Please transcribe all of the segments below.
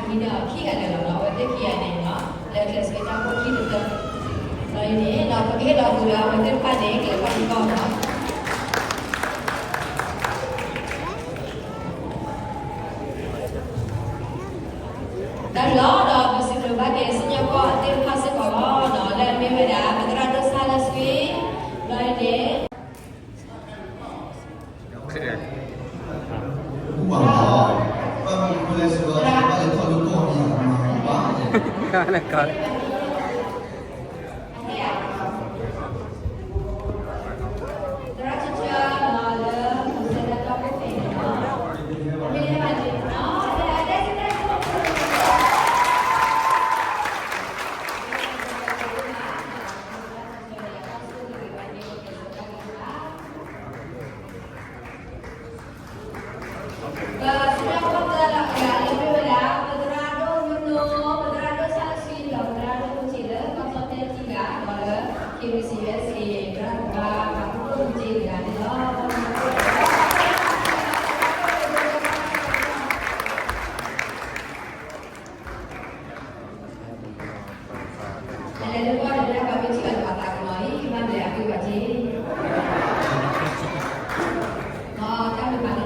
ဒီးခံဂၤလၢာ်လီၤနီၤ, အဝဲသ့ၣ်ခံဂၤန့ၣ်နီၤ, လဲၤကျဲးစၢးတၢ်ဖိခံတဖျၢၣ်, ဒီးအံၤန့ၣ်ဒီး ပကဟ့ၣ်လီၤဃုာ်ဒီးအဝဲသ့ၣ်တဖၣ်န့ၣ် ကျဲၤထီၣ်မူကီၢ်နီၤ. တၢ်လီၤဒီး ပစံးဘျုးဘၣ်က့ၤစံၣ်ညီၣ်ကွီၢ်သ့ၣ်တဖၣ်စ့ၢ်ကီးလီၤနီၤ, လၢအမ့ၢ်ဝဲဒၣ် ပသရၣ်ဒိၣ်စၢ်လၢစှၤ, ဒီးအံၤန့ၣ် ပစံၣ်ညီၣ်ကွီၢ်သၢဂၤလၢအမ့ၢ်ဝဲဒၣ် ပသရၣ်ဒိၣ်မုၢ်နိ, ပသရၣ်ဒိၣ်စၢ်စှၤ ဒီးပသရၣ်ဒိၣ်ဖိဆံးလၢ ကီၢ်ကၠီၣ်တဲၣ်ခံဂၤ ဒီးလၢ KBC USA သရၣ်ကဘၣ် ပာ်ဖှိၣ်ဖိတက့ၢ်တဂၤန့ၣ်လီၤ.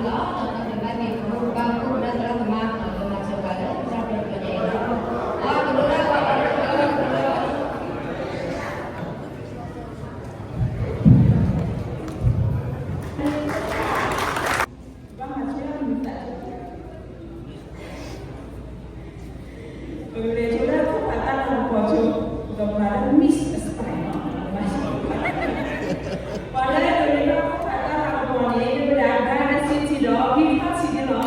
ပကလဲၤဆိလၢခိၣ်ဖးတၢ်လၤကပီၤဆိ, ဒီးပှၤလၢ Miss Aspire နီၤ, ပှၤလၢအလဲၤလၢခိၣ်ဖးတၢ်လၤကပီၤန့ၣ် မ့ၢ်ဝဲဒၣ် Garden City ဒီး Big Party န့ၣ်လီၤ.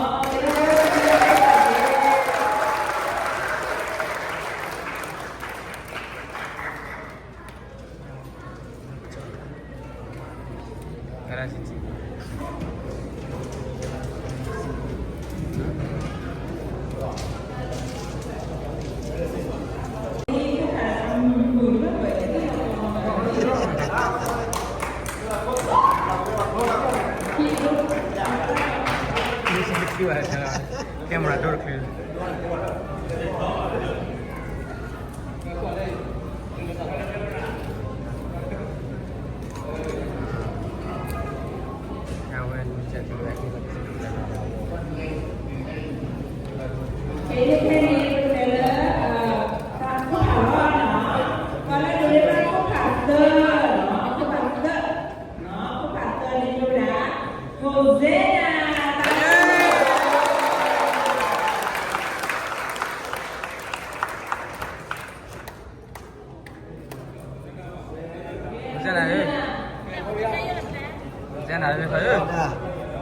ကဲမရၤဒိၣ်တချုး အဝဲ ခိၣ်ဖးသၢ, ခိၣ်ဖးသၢန့ၣ်မ့ၢ်ဝဲဒၣ် Hosanna တၢ် Hosanna ဧၢ, Hosanna ဧၢ,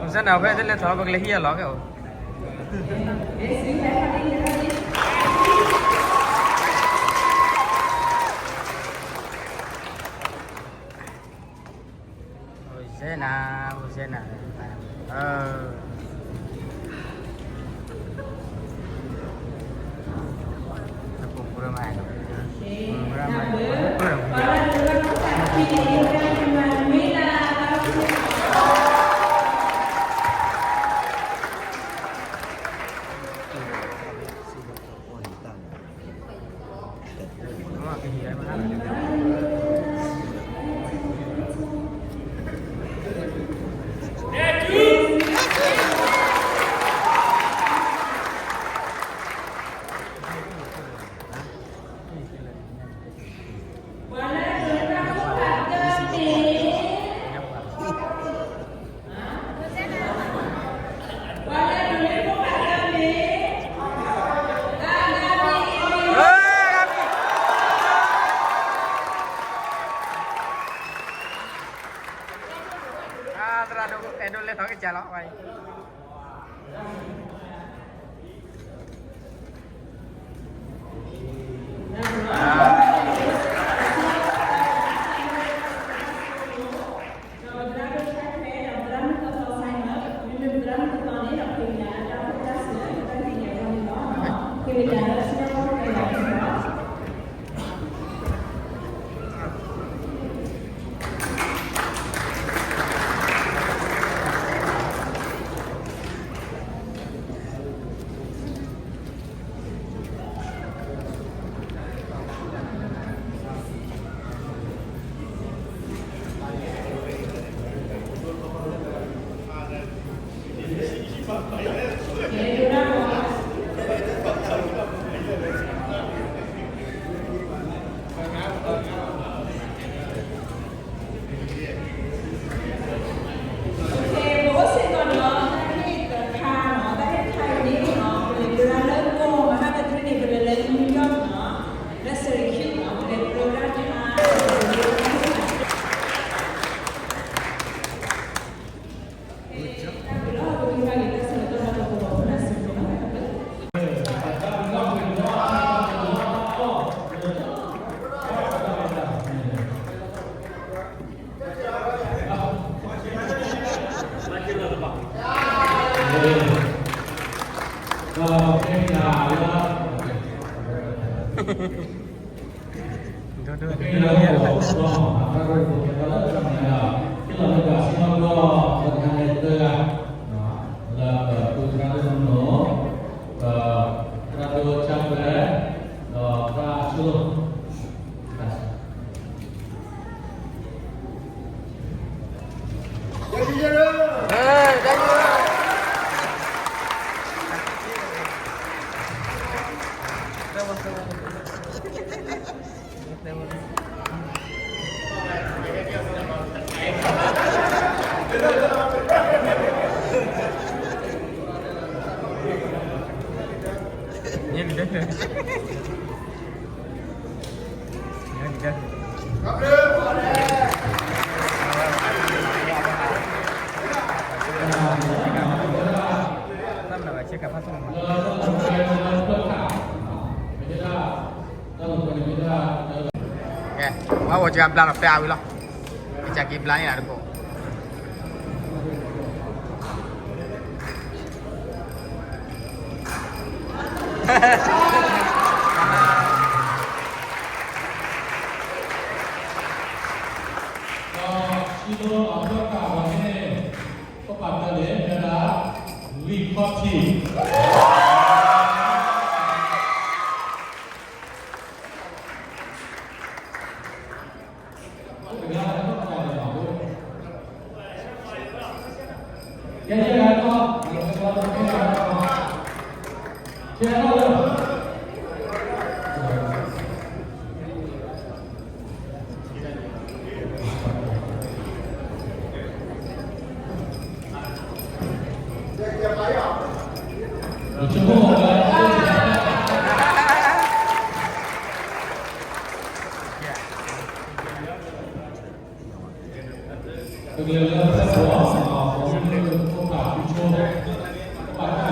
Hosanna ဖဲတလဲၤထီၣ် ပကလဲၤဟံးအလီၢ်ဖဲအိၣ် Hosanna, Hosanna. သရၣ်ဒိၣ် အဲၣ်ဒိးလဲၤထီၣ်ကစၢ်လီၤ ဝဲ ပ ပအိၣ်စ့ၢ်ကီးနီၤ တၢ်ဟ့ၣ်တခါနီၤ တၢ်ဟ့ၣ်တခါအံၤန့ၣ်နီၤ ပလဲၤပရၢလၢကိၢ် မဟါတနွံန့ၣ် ပလဲၤလၢ New York နီၤ လၢ Syracuse နီၤ ပလဲၤပရၢတၢ်တခါ ကဲ ဝဲအိၣ်ကဘျါလီၤ ပျါဝံၤလီၤ ကစၢ်က့ၤဘျါန့ၣ်လၢတကိး ဒီး ရှီဒိအဘၢၣ်ကးဝဲန့ၣ် ပပာ်တၢ်လဲၣ် မ့ၢ်ဒၣ် ဝံခီၣ်ထံး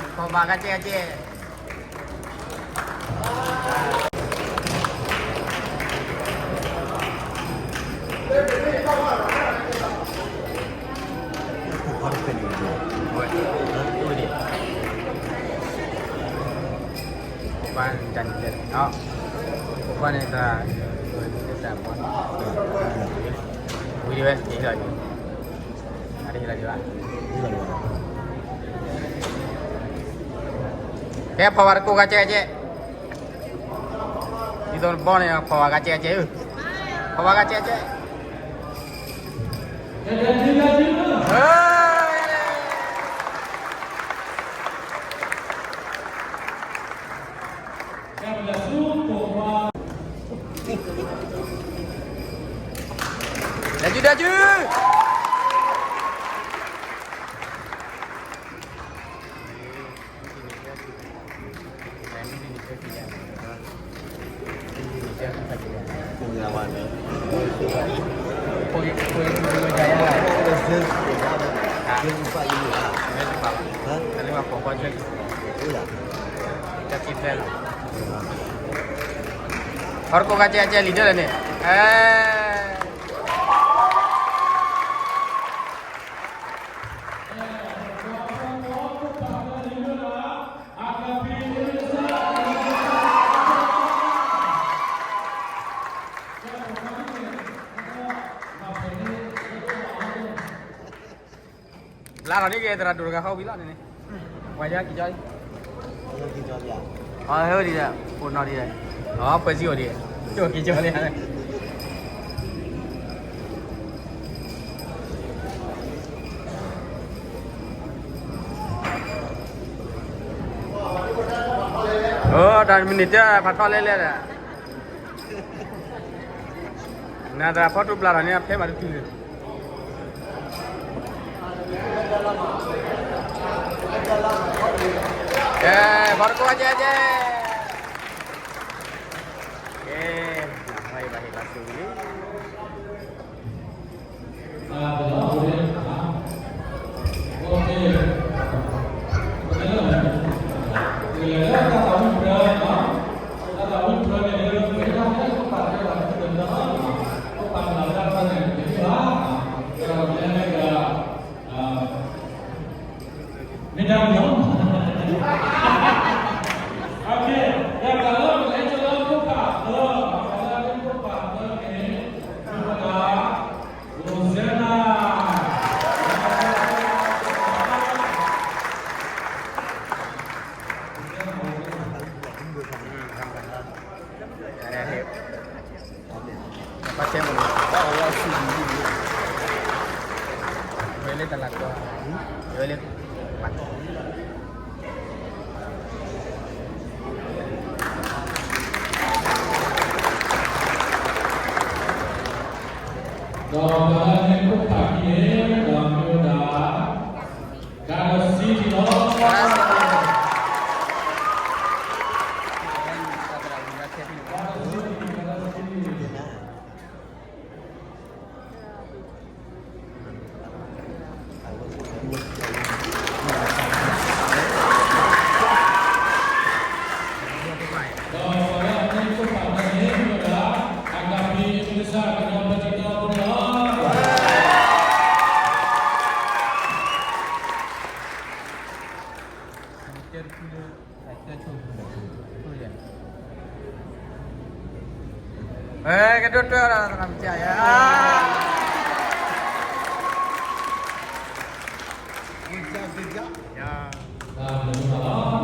ဒိၣ်ပြဲၢ် ဖီၣ်ဘၣ်ကစဲကစဲ ပှၤန့ၣ်တၢ် ဝံၤဒံးဝဲ ဟ့ၣ်လီၤဒံး ကဲ ဖီၣ်ဝဲတကိးဂၤကဲကဲ ဒ်သိးတဘီန့ၣ် ဖီၣ်ဝဲဂၤကဲကဲ ဖီၣ်ဝဲဂၤကဲကဲ ဒၣ်ယုၢ် ဒၣ်ယုၢ် ဖီတကိးဂၤကဲကဲလံဒၢလၢန့ၣ်, အဲ လါထီၣ်န့ၣ်က့ၤ သရၣ်ဒိၣ်တဂၤဟီဝံၤလီၤန့ၣ်န့ၣ်, ပှၤယက့ၤကၠီလံ, အဟဲဝဲဒ်လဲၣ်, အိၣ်နီၤဒ်လဲၣ်, အပှဲၤစံအိၣ်ဒ်လဲၣ်, ကၠီက့ၤကၠီလံ. အတၢ်မနုၤတဲဖးထီလဲလဲဒီး, နသရၣ်ဖီတူၢ်ဘျါထီၣ်န့ၣ် အဖဲမးတတုၤလၢ ကဲ, ဖီတကိးကဲကဲ, ကဲ, နဝဲဘၣ်ဟ့ၣ်ဘၣ်ဆိၣ်ဂ့ၤလံ. မ့ၢ်တၢ်မ့ၢ် ယကလၢပလဲကလၢဖိပာ်သၢ, ပလဲဖိပာ်သၢန့ၣ်, မ့ၢ်ဝဲဒၣ် Rosanna. ဒီးပလဲဖိပာ်ခံန့ၣ် ဒီးမ့ၢ်ဝဲဒၣ် ကၤဒီးစံလီၤ. ကဒိၣ်တွဲၣ်အီၤဒီးသရၣ်မုၣ်ကၠါယၤ, good job, good job.